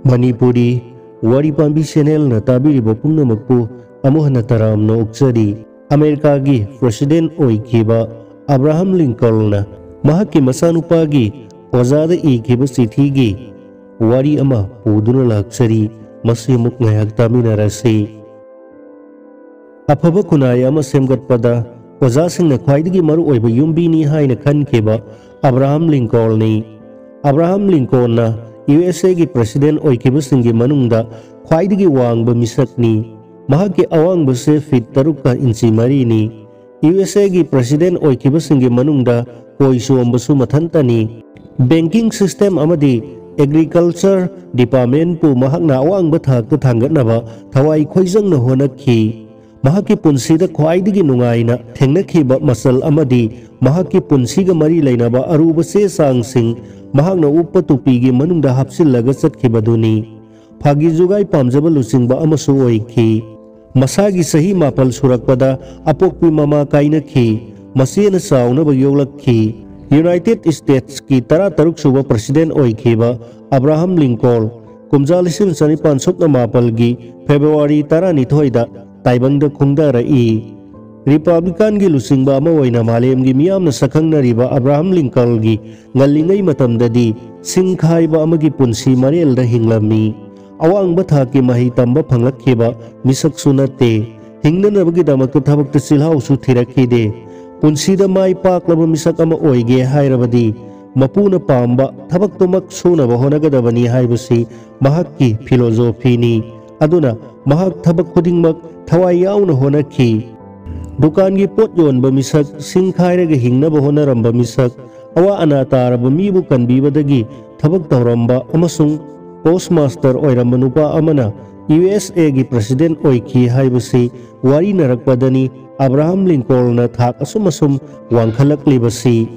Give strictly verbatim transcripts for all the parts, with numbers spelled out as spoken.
ꯃꯅꯤꯄꯨꯔꯤ ꯋꯥꯔꯤ ꯄꯥꯝꯕꯤ ꯆꯦꯅꯦꯜꯅ ꯇꯥꯕꯤꯔꯤꯕ ꯄꯨꯝꯅꯃꯛꯄꯨ ꯑꯃꯨꯛ ꯍꯟꯅ ꯇꯔꯥꯝꯅ ꯑꯣꯛꯆꯔꯤ꯫ ꯑꯃꯦꯔꯤꯀꯥꯒꯤ ꯄ꯭ꯔꯦꯁꯤꯗꯦꯟꯠ ꯑꯣꯏꯈꯤꯕ ꯑꯕ꯭ꯔꯥꯍꯝ ꯂꯤꯡꯀꯣꯜꯅ ꯃꯍꯥꯛꯀꯤ ꯃꯆꯥꯅꯨꯄꯥꯒꯤ ꯑꯣꯖꯥꯗ ꯏꯈꯤꯕ ꯆꯤꯊꯤꯒꯤ ꯋꯥꯔꯤ ꯑꯃ ꯄꯨꯗꯨꯅ ꯂꯥꯛꯆꯔꯤ꯫ ꯃꯁꯤ ꯑꯃꯨꯛ ꯉꯥꯏꯍꯥꯛ ꯇꯥꯃꯤꯟꯅꯔꯁꯤ꯫ ꯑꯐꯕ ꯈꯨꯟꯅꯥꯏ ꯑꯃ ꯁꯦꯝꯒꯠꯄꯗ ꯑꯣꯖꯥꯁꯤꯡꯅ ꯈ꯭ꯋꯥꯏꯗꯒꯤ ꯃꯔꯨꯑꯣꯏꯕ ꯌꯨꯝꯕꯤꯅꯤ ꯍꯥꯏꯅ ꯈꯟꯈꯤꯕ ꯑꯕ꯭ꯔꯥꯍꯝ ꯂꯤꯡꯀꯣꯜꯅꯤ꯫ ꯑꯕ꯭ꯔꯥꯍꯝ ꯂꯤꯡꯀꯣꯜꯅ ꯌꯨ ꯑꯦꯁ ꯑꯦꯒꯤ ꯄ꯭ꯔꯦꯁꯤꯗꯦꯟꯠ ꯑꯣꯏꯈꯤꯕꯁꯤꯡꯒꯤ ꯃꯅꯨꯡꯗ ꯈ꯭ꯋꯥꯏꯗꯒꯤ ꯋꯥꯡꯕ ꯃꯤꯁꯛꯅꯤ꯫ ꯃꯍꯥꯛꯀꯤ ꯑꯋꯥꯡꯕꯁꯦ ꯐꯤꯠ ꯇꯔꯨꯛꯀ ꯏꯟꯆꯤ ꯃꯔꯤꯅꯤ꯫ ꯌꯨ ꯑꯦꯁ ꯑꯦꯒꯤ ꯄ꯭ꯔꯦꯁꯤꯗꯦꯟꯠ ꯑꯣꯏꯈꯤꯕꯁꯤꯡꯒꯤ ꯃꯅꯨꯡꯗ ꯀꯣꯏ ꯆꯣꯝꯕꯁꯨ ꯃꯊꯟꯇꯅꯤ꯫ ꯕꯦꯡꯀꯤꯡ ꯁꯤꯁꯇꯦꯝ ꯑꯃꯗꯤ ꯑꯦꯒ꯭ꯔꯤꯀꯜꯆꯔ ꯗꯤꯄꯥꯔꯠꯃꯦꯟꯠꯄꯨ ꯃꯍꯥꯛꯅ ꯑꯋꯥꯡꯕ ꯊꯥꯛꯇ ꯊꯥꯡꯒꯠꯅꯕ ꯊꯋꯥꯏ ꯈꯣꯏꯖꯪꯅ ꯍꯣꯠꯅꯈꯤ꯫ ꯃꯍꯥꯛꯀꯤ ꯄꯨꯟꯁꯤꯗ ꯈ꯭ꯋꯥꯏꯗꯒꯤ ꯅꯨꯡꯉꯥꯏꯅ ꯊꯦꯡꯅꯈꯤꯕ ꯃꯆꯜ ꯑꯃꯗꯤ ꯃꯍꯥꯛꯀꯤ ꯄꯨꯟꯁꯤꯒ ꯃꯔꯤ ꯂꯩꯅꯕ ꯑꯔꯨꯕ ꯆꯦ ꯆꯥꯡꯁꯤꯡ ꯃꯍꯥꯛꯅ ꯎꯞꯄ ꯇꯨꯄꯤꯒꯤ ꯃꯅꯨꯡꯗ ꯍꯥꯞꯆꯤꯜꯂꯒ ꯆꯠꯈꯤꯕꯗꯨꯅꯤ꯫ ꯐꯥꯒꯤ ꯖꯨꯒꯥꯏ ꯄꯥꯝꯖꯕ ꯂꯨꯆꯤꯡꯕ ꯑꯃꯁꯨ ꯑꯣꯏꯈꯤ꯫ ꯃꯁꯥꯒꯤ ꯆꯍꯤ ꯃꯥꯄꯜ ꯁꯨꯔꯛꯄꯗ ꯑꯄꯣꯛꯄꯤ ꯃꯃꯥ ꯀꯥꯏꯅꯈꯤ꯫ ꯃꯆꯦꯅ ꯆꯥꯎꯅꯕ ꯌꯣꯛꯂꯛꯈꯤ꯫ ꯌꯨꯅꯥꯏꯇꯦꯗ ꯁ꯭ꯇꯦꯠꯁꯀꯤ ꯇꯔꯥꯇꯔꯨꯛ ꯁꯨꯕ ꯄ꯭ꯔꯦꯁꯤꯗꯦꯟꯠ ꯑꯣꯏꯈꯤꯕ ꯑꯕ꯭ꯔꯥꯍꯝ ꯂꯤꯡꯀꯣꯜ ꯀꯨꯝꯖꯥ ꯂꯤꯁꯤꯡ ꯆꯅꯤꯄꯥꯟ ꯁꯨꯞꯅ ꯃꯥꯄꯜꯒꯤ ꯐꯦꯕ꯭ꯔꯨꯋꯥꯔꯤ ꯇꯔꯥꯅꯤꯊꯣꯏꯗ ꯇꯥꯏꯕꯪꯗ ꯈꯣꯡꯗꯥꯔꯛꯏ꯫ ꯔꯤꯄꯕ꯭ꯂꯤꯀꯥꯟꯒꯤ ꯂꯨꯆꯤꯡꯕ ꯑꯃ ꯑꯣꯏꯅ ꯃꯥꯂꯦꯝꯒꯤ ꯃꯤꯌꯥꯝꯅ ꯁꯛꯈꯪꯅꯔꯤꯕ ꯑꯕ꯭ꯔꯥꯍꯝ ꯂꯤꯡꯀꯜꯒꯤ ꯉꯜꯂꯤꯉꯩ ꯃꯇꯝꯗꯗꯤ ꯁꯤꯡꯈꯥꯏꯕ ꯑꯃꯒꯤ ꯄꯨꯟꯁꯤ ꯃꯔꯦꯜꯗ ꯍꯤꯡꯂꯝꯃꯤ꯫ ꯑꯋꯥꯡꯕ ꯊꯥꯛꯀꯤ ꯃꯍꯩ ꯇꯝꯕ ꯐꯪꯂꯛꯈꯤꯕ ꯃꯤꯁꯛꯁꯨ ꯅꯠꯇꯦ꯫ ꯍꯤꯡꯅꯅꯕꯒꯤꯗꯃꯛꯇ ꯊꯕꯛꯇ ꯆꯤꯜꯍꯥꯎꯁꯨ ꯊꯤꯔꯛꯈꯤꯗꯦ꯫ ꯄꯨꯟꯁꯤꯗ ꯃꯥꯏ ꯄꯥꯛꯂꯕ ꯃꯤꯁꯛ ꯑꯃ ꯑꯣꯏꯒꯦ ꯍꯥꯏꯔꯕꯗꯤ ꯃꯄꯨꯅ ꯄꯥꯝꯕ ꯊꯕꯛꯇꯨꯃꯛ ꯁꯨꯅꯕ ꯍꯣꯠꯅꯒꯗꯕꯅꯤ ꯍꯥꯏꯕꯁꯤ ꯃꯍꯥꯛꯀꯤ ꯐꯤꯂꯣꯖꯣꯐꯤꯅꯤ꯫ ꯑꯗꯨꯅ ꯃꯍꯥꯛ ꯊꯕꯛ ꯈꯨꯗꯤꯡꯃꯛ ꯊꯋꯥꯏ ꯌꯥꯎꯅ ꯍꯣꯠꯅꯈꯤ꯫ ꯗꯨꯀꯥꯟꯒꯤ ꯄꯣꯠ ꯌꯣꯟꯕ ꯃꯤꯁꯛ, ꯁꯤꯡꯈꯥꯏꯔꯒ ꯍꯤꯡꯅꯕ ꯍꯣꯠꯅꯔꯝꯕ ꯃꯤꯁꯛ, ꯑꯋꯥ ꯑꯅꯥ ꯇꯥꯔꯕ ꯃꯤꯕꯨ ꯀꯟꯕꯤꯕꯗꯒꯤ ꯊꯕꯛ ꯇꯧꯔꯝꯕ ꯑꯃꯁꯨꯡ ꯄꯣꯁꯃꯥꯁꯇꯔ ꯑꯣꯏꯔꯝꯕ ꯅꯨꯄꯥ ꯑꯃꯅ ꯌꯨ ꯑꯦꯁ ꯑꯦꯒꯤ ꯄ꯭ꯔꯦꯁꯤꯗꯦꯟꯠ ꯑꯣꯏꯈꯤ ꯍꯥꯏꯕꯁꯤ ꯋꯥꯔꯤꯅꯔꯛꯄꯗꯅꯤ ꯑꯕ꯭ꯔꯥꯍꯝ ꯂꯤꯡꯀꯣꯜꯅ ꯊꯥꯛ ꯑꯁꯨꯝ ꯑꯁꯨꯝ ꯋꯥꯡꯈꯠꯂꯛꯂꯤꯕꯁꯤ꯫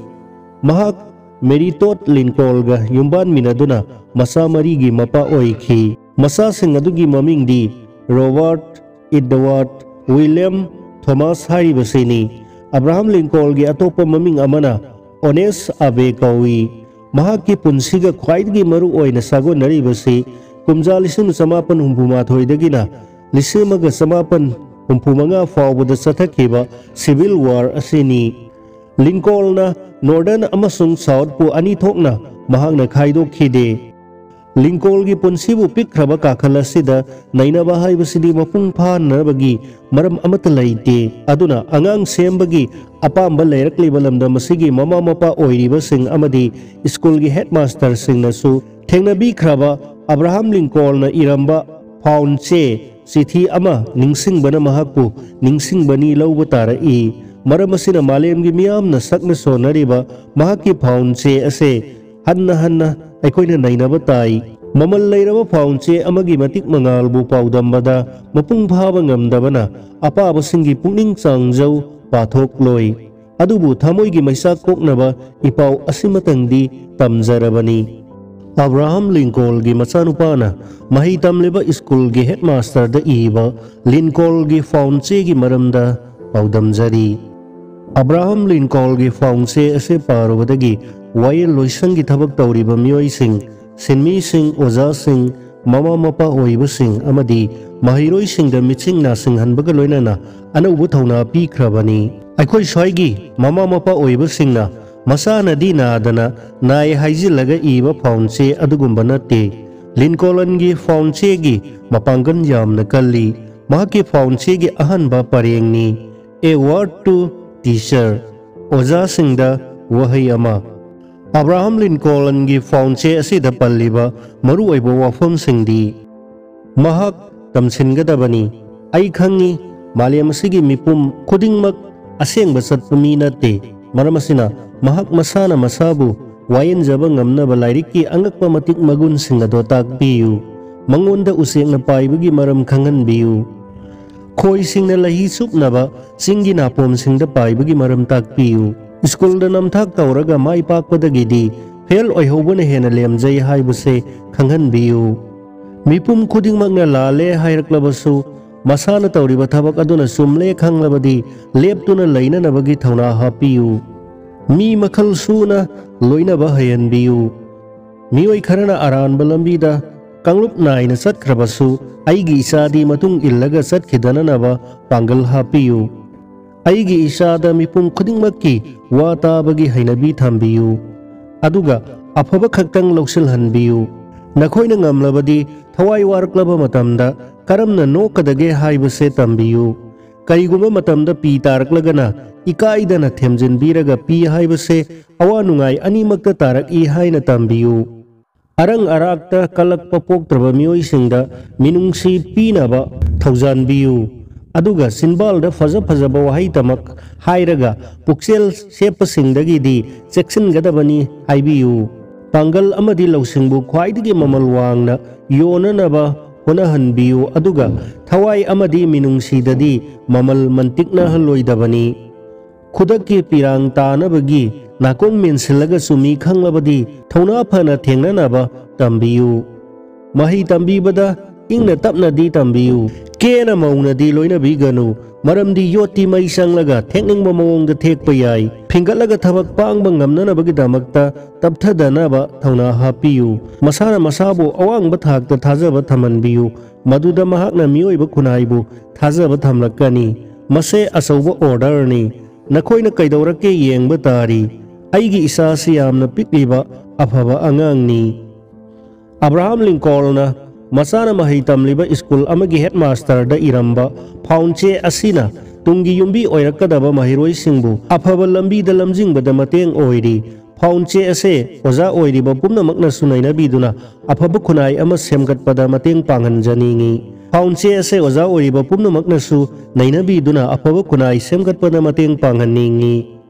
ꯃꯍꯥꯛ ꯃꯦꯔꯤ ꯇꯣꯗ ꯂꯤꯟꯀꯣꯜꯒ ꯌꯨꯝꯕꯥꯟꯃꯤꯟꯅꯗꯨꯅ ꯃꯆꯥ ꯃꯔꯤꯒꯤ ꯃꯄꯥ ꯑꯣꯏꯈꯤ꯫ ꯃꯆꯥꯁꯤꯡ ꯑꯗꯨꯒꯤ ꯃꯃꯤꯡꯗꯤ ꯔꯣꯕꯥꯔꯠ, ꯏꯗꯋꯥꯔꯗ, ꯋꯤꯂꯤꯌꯝ, ꯊꯣꯃꯥꯁ ꯍꯥꯏꯔꯤꯕꯁꯤꯅꯤ꯫ ꯑꯕ꯭ꯔꯥꯍꯝ ꯂꯤꯟꯀꯣꯜꯒꯤ ꯑꯇꯣꯞꯄ ꯃꯃꯤꯡ ꯑꯃꯅ ꯑꯣꯅꯦꯁ ꯑꯕꯦ ꯀꯧꯏ꯫ ꯃꯍꯥꯛꯀꯤ ꯄꯨꯟꯁꯤꯒ ꯈ꯭ꯋꯥꯏꯗꯒꯤ ꯃꯔꯨ ꯑꯣꯏꯅ ꯁꯥꯒꯣꯟꯅꯔꯤꯕꯁꯤ ꯀꯨꯝꯖꯥ ꯂꯤꯁꯤꯡ ꯆꯃꯥꯄꯟ ꯍꯨꯝꯐꯨ ꯃꯥꯊꯣꯏꯗꯒꯤꯅ ꯂꯤꯁꯤꯡ ꯑꯃꯒ ꯆꯃꯥꯄꯟ ꯍꯨꯝꯐꯨ ꯃꯉꯥ ꯐꯥꯎꯕꯗ ꯆꯠꯊꯈꯤꯕ Civil War ꯑꯁꯤꯅꯤ꯫ ꯂꯤꯡꯀꯣꯜꯅ Northern ꯑꯃꯁꯨꯡ Southꯄꯨ ꯑꯅꯤ ꯊꯣꯛꯅ ꯃꯍꯥꯛꯅ ꯈꯥꯏꯗꯣꯛꯈꯤꯗꯦ꯫ ꯂꯤꯡꯀꯣꯜꯒꯤ ꯄꯨꯟꯁꯤꯕꯨ ꯄꯤꯛꯈ꯭ꯔꯕ ꯀꯥꯈꯜ ꯑꯁꯤꯗ ꯅꯩꯅꯕ ꯍꯥꯏꯕꯁꯤꯗꯤ ꯃꯄꯨꯡ ꯐꯥꯅꯕꯒꯤ ꯃꯔꯝ ꯑꯃꯠꯇ ꯂꯩꯇꯦ꯫ ꯑꯗꯨꯅ ꯑꯉꯥꯡ ꯁꯦꯝꯕꯒꯤ ꯑꯄꯥꯝꯕ ꯂꯩꯔꯛꯂꯤꯕ ꯂꯝꯗꯝ ꯑꯁꯤꯒꯤ ꯃꯃꯥ ꯃꯄꯥ ꯑꯣꯏꯔꯤꯕꯁꯤꯡ ꯑꯃꯗꯤ ꯁ꯭ꯀꯨꯜꯒꯤ ꯍꯦꯗꯃꯥꯁꯇꯔꯁꯤꯡꯅꯁꯨ ꯊꯦꯡꯅꯕꯤꯈ꯭ꯔꯕ ꯑꯕ꯭ꯔꯥꯍꯥꯝ ꯂꯤꯡꯀꯣꯜꯅ ꯏꯔꯝꯕ ꯐꯥꯎꯟ ꯆꯦ ꯆꯤꯊꯤ ꯑꯃ ꯅꯤꯡꯁꯤꯡꯕꯅ ꯃꯍꯥꯛꯄꯨ ꯅꯤꯡꯁꯤꯡꯕꯅꯤ ꯂꯧꯕ ꯇꯥꯔꯛꯏ꯫ ꯃꯔꯝ ꯑꯁꯤꯅ ꯃꯥꯂꯦꯝꯒꯤ ꯃꯤꯌꯥꯝꯅ ꯁꯛꯅ ꯁꯣꯟꯅꯔꯤꯕ ꯃꯍꯥꯛꯀꯤ ꯐꯥꯎꯟ ꯆꯦ ꯑꯁꯦ ꯍꯟꯅ ꯍꯟꯅ ꯑꯩꯈꯣꯏꯅ ꯅꯩꯅꯕ ꯇꯥꯏ꯫ ꯃꯃꯜ ꯂꯩꯔꯕ ꯐꯥꯎꯟ ꯆꯦ ꯑꯃꯒꯤ ꯃꯇꯤꯛ ꯃꯉꯥꯜꯕꯨ ꯄꯥꯎꯗꯝꯕꯗ ꯃꯄꯨꯡ ꯐꯥꯕ ꯉꯝꯗꯕꯅ ꯑꯄꯥꯕꯁꯤꯡꯒꯤ ꯄꯨꯛꯅꯤꯡ ꯆꯥꯡꯖꯧ ꯄꯥꯊꯣꯛꯂꯣꯏ꯫ ꯑꯗꯨꯕꯨ ꯊꯃꯣꯏꯒꯤ ꯃꯩꯆꯥꯛ ꯀꯣꯛꯅꯕ ꯏꯄꯥꯎ ꯑꯁꯤꯃꯇꯪꯗꯤ ꯇꯝꯖꯔꯕꯅꯤ꯫ ꯑꯕ꯭ꯔꯥꯍꯝ ꯂꯤꯡꯀꯣꯜꯒꯤ ꯃꯆꯥꯅꯨꯄꯥꯅ ꯃꯍꯩ ꯇꯝꯂꯤꯕ ꯁ꯭ꯀꯨꯜꯒꯤ ꯍꯦꯗꯃꯥꯁꯇꯔꯗ ꯏꯕ ꯂꯤꯟꯀꯣꯜꯒꯤ ꯐꯥꯎꯟ ꯆꯦꯒꯤ ꯃꯔꯝꯗ ꯄꯥꯎꯗꯝꯖꯔꯤ꯫ ꯑꯕ꯭ꯔꯥꯍꯝ ꯂꯤꯟꯀꯣꯜꯒꯤ ꯐꯥꯎꯟ ꯆꯦ ꯑꯁꯤ ꯄꯥꯔꯨꯕꯗꯒꯤ ꯋꯥꯌꯦꯜ ꯂꯣꯏꯁꯪꯒꯤ ꯊꯕꯛ ꯇꯧꯔꯤꯕ ꯃꯤꯑꯣꯏꯁꯤꯡ, ꯁꯤꯟꯃꯤꯁꯤꯡ, ꯑꯣꯖꯥꯁꯤꯡ, ꯃꯃꯥ ꯃꯄꯥ ꯑꯣꯏꯕꯁꯤꯡ ꯑꯃꯗꯤ ꯃꯍꯩꯔꯣꯏꯁꯤꯡꯗ ꯃꯤꯠꯁꯤꯡ ꯅꯥꯁꯤꯡꯍꯟꯕꯒ ꯂꯣꯏꯅꯅ ꯑꯅꯧꯕ ꯊꯧꯅꯥ ꯄꯤꯈ꯭ꯔꯕꯅꯤ꯫ ꯑꯩꯈꯣꯏ ꯁ꯭ꯋꯥꯏꯒꯤ ꯃꯃꯥ ꯃꯄꯥ ꯑꯣꯏꯕꯁꯤꯡꯅ ꯃꯁꯥꯅꯗꯤ ꯅꯥꯗꯅ ꯅꯥꯏ ꯍꯥꯏꯖꯤꯜꯂꯒ ꯏꯕ ꯐꯥꯎꯟ ꯆꯦ ꯑꯗꯨꯒꯨꯝꯕ ꯅꯠꯇꯦ꯫ ꯂꯤꯟꯀꯣꯂꯟꯒꯤ ꯐꯥꯎꯟ ꯆꯦꯒꯤ ꯃꯄꯥꯡꯒꯜ ꯌꯥꯝꯅ ꯀꯜꯂꯤ꯫ ꯃꯍꯥꯛꯀꯤ ꯐꯥꯎꯟ ꯆꯦꯒꯤ ꯑꯍꯥꯟꯕ ꯄꯔꯦꯡꯅꯤ, A Word to Teacher, ꯑꯣꯖꯥꯁꯤꯡꯗ ꯋꯥꯍꯩ ꯑꯃ꯫ ꯑꯕ꯭ꯔꯥꯍꯝ ꯂꯤꯟꯀꯣꯂꯟꯒꯤ ꯐꯥꯎꯟ ꯆꯦ ꯑꯁꯤꯗ ꯄꯜꯂꯤꯕ ꯃꯔꯨꯑꯣꯏꯕ ꯋꯥꯐꯝꯁꯤꯡꯗꯤ: ꯃꯍꯥꯛ ꯇꯝꯁꯤꯟꯒꯗꯕꯅꯤ꯫ ꯑꯩ ꯈꯪꯏ, ꯃꯥꯂꯦꯝ ꯑꯁꯤꯒꯤ ꯃꯤꯄꯨꯝ ꯈꯨꯗꯤꯡꯃꯛ ꯑꯁꯦꯡꯕ ꯆꯠꯄ ꯃꯤ ꯅꯠꯇꯦ꯫ ꯃꯔꯝ ꯑꯁꯤꯅ, ꯃꯍꯥꯛ ꯃꯁꯥꯅ ꯃꯁꯥꯕꯨ ꯋꯥꯌꯦꯟꯖꯕ ꯉꯝꯅꯕ ꯂꯥꯏꯔꯤꯛꯀꯤ ꯑꯉꯛꯄ ꯃꯇꯤꯛ ꯃꯒꯨꯟꯁꯤꯡ ꯑꯗꯨ ꯇꯥꯛꯄꯤꯌꯨ꯫ ꯃꯉꯣꯟꯗ ꯎꯆꯦꯛꯅ ꯄꯥꯏꯕꯒꯤ ꯃꯔꯝ ꯈꯪꯍꯟꯕꯤꯌꯨ꯫ ꯈꯣꯏꯁꯤꯡꯅ ꯂꯩꯍꯤ ꯆꯨꯞꯅꯕ ꯆꯤꯡꯒꯤ ꯅꯥꯄꯣꯝꯁꯤꯡꯗ ꯄꯥꯏꯕꯒꯤ ꯃꯔꯝ ꯇꯥꯛꯄꯤꯌꯨ꯫ ꯁ꯭ꯀꯨꯜꯗ ꯅꯝꯊꯥꯛ ꯇꯧꯔꯒ ꯃꯥꯏ ꯄꯥꯛꯄꯗꯒꯤꯗꯤ ꯐꯦꯜ ꯑꯣꯏꯍꯧꯕꯅ ꯍꯦꯟꯅ ꯂꯦꯝꯖꯩ ꯍꯥꯏꯕꯁꯦ ꯈꯪꯍꯟꯕꯤꯌꯨ꯫ ꯃꯤꯄꯨꯝ ꯈꯨꯗꯤꯡꯃꯛꯅ ꯂꯥꯜꯂꯦ ꯍꯥꯏꯔꯛꯂꯕꯁꯨ, ꯃꯁꯥꯅ ꯇꯧꯔꯤꯕ ꯊꯕꯛ ꯑꯗꯨꯅ ꯆꯨꯝꯂꯦ ꯈꯪꯂꯕꯗꯤ ꯂꯦꯞꯇꯨꯅ ꯂꯩꯅꯅꯕꯒꯤ ꯊꯧꯅꯥ ꯍꯥꯞꯄꯤꯌꯨ꯫ ꯃꯤ ꯃꯈꯜ ꯁꯨꯅ ꯂꯣꯏꯅꯕ ꯍꯩꯍꯟꯕꯤꯌꯨ꯫ ꯃꯤꯑꯣꯏ ꯈꯔꯅ ꯑꯔꯥꯟꯕ ꯂꯝꯕꯤꯗ ꯀꯥꯡꯂꯨꯞ ꯅꯥꯏꯅ ꯆꯠꯈ꯭ꯔꯕꯁꯨ ꯑꯩꯒꯤ ꯏꯆꯥꯗꯤ ꯃꯇꯨꯡ ꯏꯜꯂꯒ ꯆꯠꯈꯤꯗꯅꯅꯕ ꯄꯥꯡꯒꯜ ꯍꯥꯞꯄꯤꯌꯨ꯫ ꯑꯩꯒꯤ ꯏꯆꯥꯗ ꯃꯤꯄꯨꯝ ꯈꯨꯗꯤꯡꯃꯛꯀꯤ ꯋꯥ ꯇꯥꯕꯒꯤ ꯍꯩꯅꯕꯤ ꯊꯝꯕꯤꯌꯨ, ꯑꯗꯨꯒ ꯑꯐꯕ ꯈꯛꯇꯪ ꯂꯧꯁꯤꯜꯍꯟꯕꯤꯌꯨ꯫ ꯅꯈꯣꯏꯅ ꯉꯝꯂꯕꯗꯤ ꯊꯋꯥꯏ ꯋꯥꯔꯛꯂꯕ ꯃꯇꯝꯗ ꯀꯔꯝꯅ ꯅꯣꯛꯀꯗꯒꯦ ꯍꯥꯏꯕꯁꯦ ꯇꯝꯕꯤꯌꯨ꯫ ꯀꯔꯤꯒꯨꯝꯕ ꯃꯇꯝꯗ ꯄꯤ ꯇꯥꯔꯛꯂꯒꯅ ꯏꯀꯥꯏꯗꯅ ꯊꯦꯝꯖꯤꯟꯕꯤꯔꯒ ꯄꯤ ꯍꯥꯏꯕꯁꯦ ꯑꯋꯥ ꯅꯨꯡꯉꯥꯏ ꯑꯅꯤꯃꯛꯇ ꯇꯥꯔꯛꯏ ꯍꯥꯏꯅ ꯇꯝꯕꯤꯌꯨ꯫ ꯑꯔꯪ ꯑꯔꯥꯛꯇ ꯀꯜꯂꯛꯄ ꯄꯣꯛꯇ꯭ꯔꯕ ꯃꯤꯑꯣꯏꯁꯤꯡꯗ ꯃꯤꯅꯨꯡꯁꯤ ꯄꯤꯅꯕ ꯊꯧꯖꯥꯟꯕꯤꯌꯨ꯫ ꯑꯗꯨꯒ ꯆꯤꯟꯕꯥꯜꯗ ꯐꯖ ꯐꯖꯕ ꯋꯥꯍꯩ ꯇꯃꯛ ꯍꯥꯏꯔꯒ ꯄꯨꯛꯆꯦꯜ ꯁꯦꯞꯄꯁꯤꯡꯗꯒꯤꯗꯤ ꯆꯦꯛꯁꯤꯟꯒꯗꯕꯅꯤ ꯍꯥꯏꯕꯤꯌꯨ꯫ ꯄꯥꯡꯒꯜ ꯑꯃꯗꯤ ꯂꯧꯁꯤꯡꯕꯨ ꯈ꯭ꯋꯥꯏꯗꯒꯤ ꯃꯃꯜ ꯋꯥꯡꯅ ꯌꯣꯟꯅꯅꯕ ꯍꯣꯠꯅꯍꯟꯕꯤꯌꯨ, ꯑꯗꯨꯒ ꯊꯋꯥꯏ ꯑꯃꯗꯤ ꯃꯤꯅꯨꯡꯁꯤꯗꯗꯤ ꯃꯃꯜ ꯃꯟꯇꯤꯛꯅꯍꯜꯂꯣꯏꯗꯕꯅꯤ꯫ ꯈꯨꯗꯛꯀꯤ ꯄꯤꯔꯥꯡ ꯇꯥꯅꯕꯒꯤ ꯅꯥꯀꯣꯡ ꯃꯦꯟꯁꯤꯜꯂꯒꯁꯨ ꯃꯤ ꯈꯪꯂꯕꯗꯤ ꯊꯧꯅꯥ ꯐꯅ ꯊꯦꯡꯅꯅꯕ ꯇꯝꯕꯤꯌꯨ꯫ ꯃꯍꯩ ꯇꯝꯕꯤꯕꯗ ꯏꯪꯅ ꯇꯞꯅꯗꯤ ꯇꯝꯕꯤꯌꯨ꯫ ꯀꯦꯅ ꯃꯧꯅꯗꯤ ꯂꯣꯏꯅꯕꯤꯒꯅꯨ, ꯃꯔꯝꯗꯤ ꯌꯣꯠꯇꯤ ꯃꯩ ꯆꯪꯂꯒ ꯊꯦꯛꯅꯤꯡꯕ ꯃꯑꯣꯡꯗ ꯊꯦꯛꯄ ꯌꯥꯏ꯫ ꯐꯤꯡꯒꯠꯂꯒ ꯊꯕꯛ ꯄꯥꯡꯕ ꯉꯝꯅꯅꯕꯒꯤꯗꯃꯛꯇ ꯇꯞꯊꯗꯅꯕ ꯊꯧꯅꯥ ꯍꯥꯞꯄꯤꯌꯨ꯫ ꯃꯁꯥꯅ ꯃꯁꯥꯕꯨ ꯑꯋꯥꯡꯕ ꯊꯥꯛꯇ ꯊꯥꯖꯕ ꯊꯝꯍꯟꯕꯤꯌꯨ, ꯃꯗꯨꯗ ꯃꯍꯥꯛꯅ ꯃꯤꯑꯣꯏꯕ ꯈꯨꯟꯅꯥꯏꯕꯨ ꯊꯥꯖꯕ ꯊꯝꯂꯛꯀꯅꯤ꯫ ꯃꯁꯦ ꯑꯆꯧꯕ ꯑꯣꯔꯗꯔꯅꯤ꯫ ꯅꯈꯣꯏꯅ ꯀꯩꯗꯧꯔꯛꯀꯦ ꯌꯦꯡꯕ ꯇꯥꯔꯤ꯫ ꯑꯩꯒꯤ ꯏꯆꯥꯁꯤ ꯌꯥꯝꯅ ꯄꯤꯛꯂꯤꯕ ꯑꯐꯕ ꯑꯉꯥꯡꯅꯤ꯫ ꯑꯕ꯭ꯔꯥꯍꯥꯝ ꯂꯤꯡꯀꯣꯜꯅ ꯃꯆꯥꯅ ꯃꯍꯩ ꯇꯝꯂꯤꯕ ꯁ꯭ꯀꯨꯜ ꯑꯃꯒꯤ ꯍꯦꯗꯃꯥꯁꯇꯔꯗ ꯏꯔꯝꯕ ꯐꯥꯎꯟꯆꯦ ꯑꯁꯤꯅ ꯇꯨꯡꯒꯤ ꯌꯨꯝꯕꯤ ꯑꯣꯏꯔꯛꯀꯗꯕ ꯃꯍꯩꯔꯣꯏꯁꯤꯡꯕꯨ ꯑꯐꯕ ꯂꯝꯕꯤꯗ ꯂꯝꯖꯤꯡꯕꯗ ꯃꯇꯦꯡ ꯑꯣꯏꯔꯤ꯫ ꯐꯥꯎꯟꯆꯦ ꯑꯁꯦ ꯑꯣꯖꯥ ꯑꯣꯏꯔꯤꯕ ꯄꯨꯝꯅꯃꯛꯅꯁꯨ ꯅꯩꯅꯕꯤꯗꯨꯅ ꯑꯐꯕ ꯈꯨꯟꯅꯥꯏ ꯑꯃ ꯁꯦꯝꯒꯠꯄꯗ ꯃꯇꯦꯡ ꯄꯥꯡꯍꯟꯖꯅꯤꯡꯏ꯫ ꯐꯥꯎꯟꯆꯦ ꯑꯁꯦ ꯑꯣꯖꯥ ꯑꯣꯏꯔꯤꯕ ꯄꯨꯝꯅꯃꯛꯅꯁꯨ ꯅꯩꯅꯕꯤꯗꯨꯅ ꯑꯐꯕ ꯈꯨꯟꯅꯥꯏ ꯁꯦꯝꯒꯠꯄꯗ ꯃꯇꯦꯡ ꯄꯥꯡꯍꯟꯅꯤꯡꯏ꯫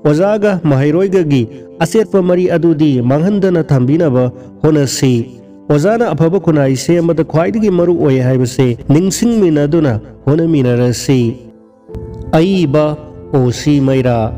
ꯑꯣꯖꯥꯒ ꯃꯍꯩꯔꯣꯏꯒꯒꯤ ꯑꯆꯦꯠꯄ ꯃꯔꯤ ꯑꯗꯨꯗꯤ ꯃꯥꯡꯍꯟꯗꯅ ꯊꯝꯕꯤꯅꯕ ꯍꯣꯠꯅꯁꯤ꯫ ꯑꯣꯖꯥꯅ ꯑꯐꯕ ꯈꯨꯟꯅꯥꯏ ꯁꯦꯝꯕꯗ ꯈ꯭ꯋꯥꯏꯗꯒꯤ ꯃꯔꯨ ꯑꯣꯏ ꯍꯥꯏꯕꯁꯦ ꯅꯤꯡꯁꯤꯡꯃꯤꯟꯅꯗꯨꯅ ꯍꯣꯠꯅꯃꯤꯟꯅꯔꯁꯤ꯫ ꯑꯏꯕ ꯑꯣ ꯁꯤ ꯃꯩꯔꯥ꯫